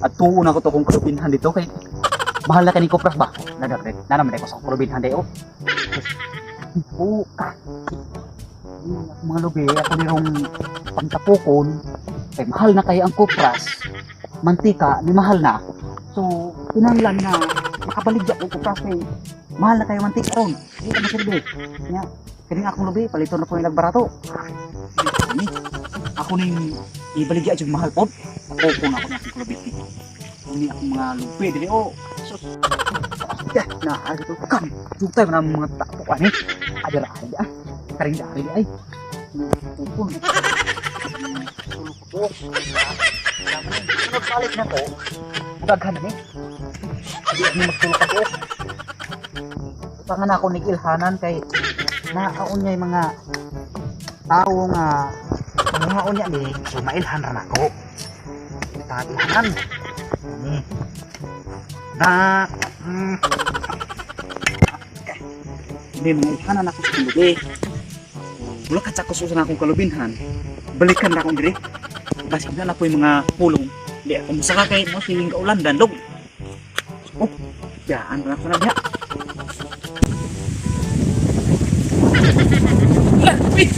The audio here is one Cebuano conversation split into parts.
At tuon ako to kung kalubinhan dito kay mahal na kani kopras ba? Nagagret. Na naman ko sa kalubinhan dayo. Oo. Ako mga lubi, ako nirong pangtapukon kay mahal na kay ang kopras. Mantika ni mahal na. So, kinahanglan na makabaligya ko kopras kay mahal na kayo mantika ron. Hindi ka masilbi. Nya, kini akong lubi, palito na ko yung nagbarato. Ni, ako ning ibaligya jud mahal pod. Ako na ako na akong lubi. Ini akong mga lubi dili oh. Sus. Ya, na dito kam. Jutay man ang mga tapo ani. Adira ay ah. Karing dari ay. Pupun. Sulok ko. Sunod balik na ko. Daghan na ni. Di ni magsulok ako. Utangan ako ni Ilhanan kay naaon niya yung mga tao nga pangungaon niya ni so mailhan ra nako. Utangan Ilhanan. Ni. Na Hindi mga ilhanan ako sa lubi. Mula ka sa kususan akong kalubinhan. Balikan na akong diri. Basig na na po yung mga pulong. Di ako musaka kay mo siling kaulan dandog. Oh, daan na ako na diha. Wala, wait!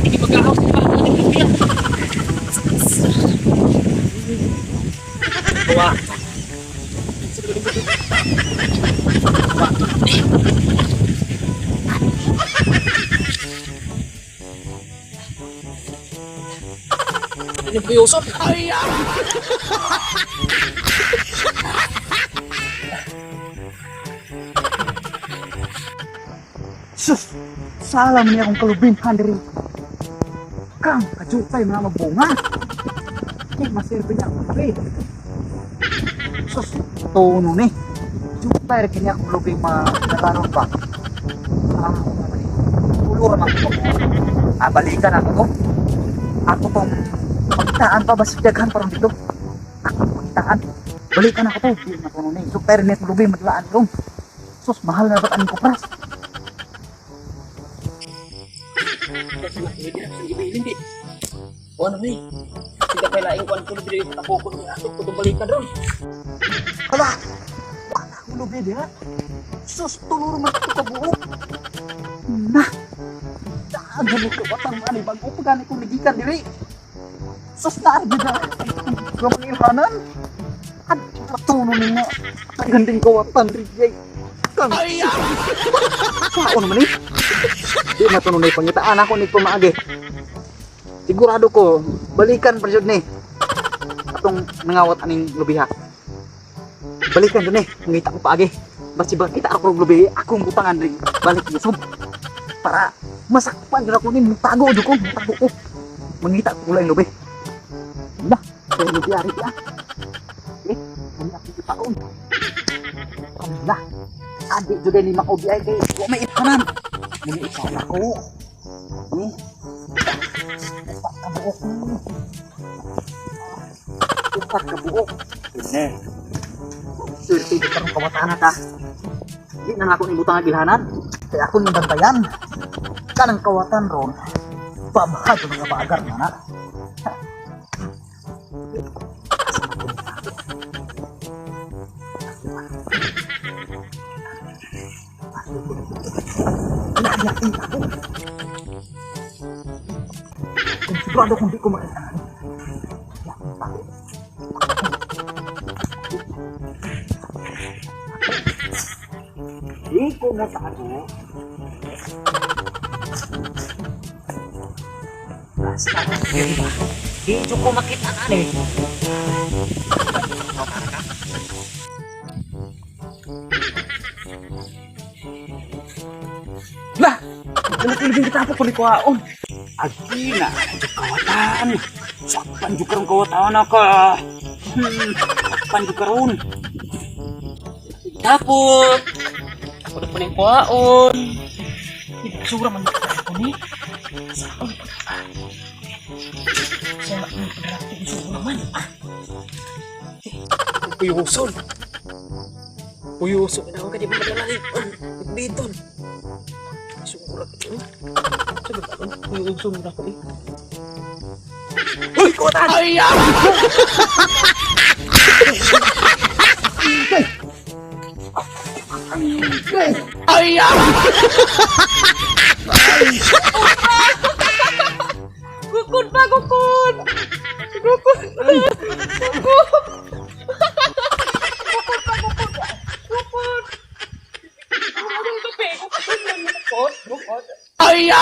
Hindi magkahaw sa mga mga Bawa. Ano po yung Ay! Sus! Sala man niya akong kalubinhan diri. Kang, kajutay mga magbunga. Eh, masilbi niya akong lubi. Sus, tono ni. Jutay rin kanya akong lubi mga ba. Ah, ako naman eh. Tulo raman ko. Ah, balikan ako to. Ako tong pagkitaan pa, basta daghan pa ron dito. Ako pagkitaan. Balikan ako to. Di na tono ni. Jutay rin niya akong lubi madlaan ron. Sus, mahal na ba't ang kupras? Hindi. O ano ni? Sige kay laing kuan ko diri ako ko ni ato ko balikan ron. Hala! Wala akong lubi diha. Sus, tuluro man ito kabuok. Na! Daan mo kawatan man eh. Bago pa gani kong nagikan diri. Sus, naargi na. Kamang ilhanan. At patuno ni nga. Ganding kawatan diri. Kang. Ay! Sao naman eh. Di na to nunay pangitaan ako ni pamaagi. Sigurado ko, balikan pa jud ni. Atong nangawat aning lubiha balikan dun eh. Ngita ko paagi. Basta ba kita ako og lubi, akong butangan rin. Balik yusub. Para masakpan jud ako ni mutago jud ko, mutago ko. Mangita ko lang lubi. Na, kay lubi ari ya. Eh, kami ako ipaon. Ala. Adi jud ni makobi ay kay wa may itanan. Muli ikaw na ko. Eh. Upat ka buok. Upat ka buok. Ne. Swerte di karong kabataan ta. Di na nga ako ibutang agilhanan. Kaya ako ning bantayan. Kanang kawatan ron. Pamahad mga baagar na na. Nayakin ako. Kung sigurado kung di ko makita. Yakin pa ako. Di ko mo tago. Basta, yun ba? Di ko makita na eh. Lah! Dala kita ako kulit ko aon. Agina, na kawatan. Sakpan jud karon kawatan ako. Sakpan jud karon. Tapos ako na po ng kuhaon. Sura man ako ni. Saan pa ba? Sa ang pagrakto sura man. Ah. Puyuson. Puyuson na ako kadi ba madala ni. Nagbiton. Sura ko. Sabi ba? Puyuson na ako eh. Kawatan! Ay! Ay! Gukod pa, gukod! Gukod! Gukod! Gukod pa, gukod! Gukod! Gukod! Gukod! Gukod! Ay!